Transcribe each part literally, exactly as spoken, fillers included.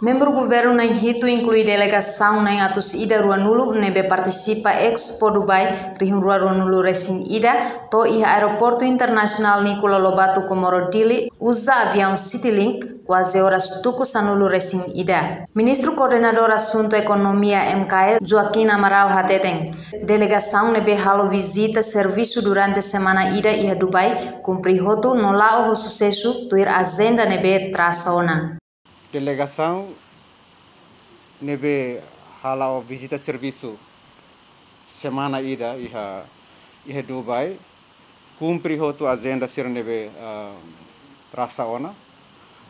Membru governu na'in hitu, inklui delegasaun na'in atus ida rua-nulu ne'ebé partisipa Expo Dubai rihun rua rua-nulu resin ida to'o iha Aeroportu Internasionál Nicolau Lobato Comoro Dili, uza aviaun Citylink, kuaze oras tuku sanulu resin ida. Ministru Koordenadór Asuntu Ekonomia M K S, Joaquim Amaral hateten, delegasaun ne'ebé halo vizita servisu durante semana ida iha Dubai kumpre hotu no la'o ho susesu tuir ajenda ne'ebé trasa ona. Delegasaun ne'ebé hala'o vizita servisu semana ida iha, iha Dubai, kumpre hotu ajenda sira ne'ebé, ah, trasa ona.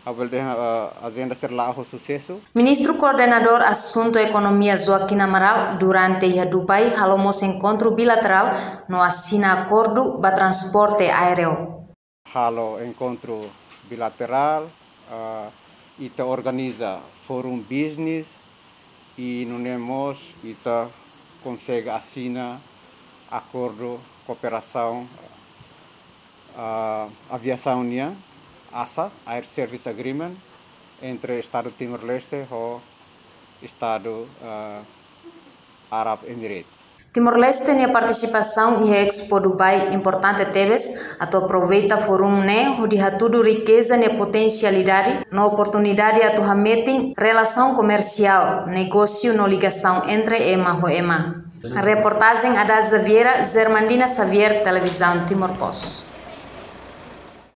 Ha'u bele dehan, ah, ajenda sira la'o ho susesu. Ministru Koordenadór Asuntu Ekonomia Joaquim Amaral, durante iha Dubai, halo mós enkontru bilaterál no asina akordu ba transporte aéreu. Halo enkontru bilaterál, ah, ita organiza fórum business, i nune'e mós ita konsege asina akordu kooperasaun, ah, aviasaun nian, ASA, Air Service Agreement, entre Estadu Timor-Leste ho Estadu, ah, Arab Emirates. Timor-Leste nia partisipasaun iha Expo Dubai importante tebes atu aproveita fórum ne'e hodi hatudu rikeza nia potensialidade no oportunidade atu hametin relasaun komersiál, negósiu no ligasaun entre ema ho ema. Reportajen Ada Xaviera, Germandina Xavier, Televizaun Timor Post.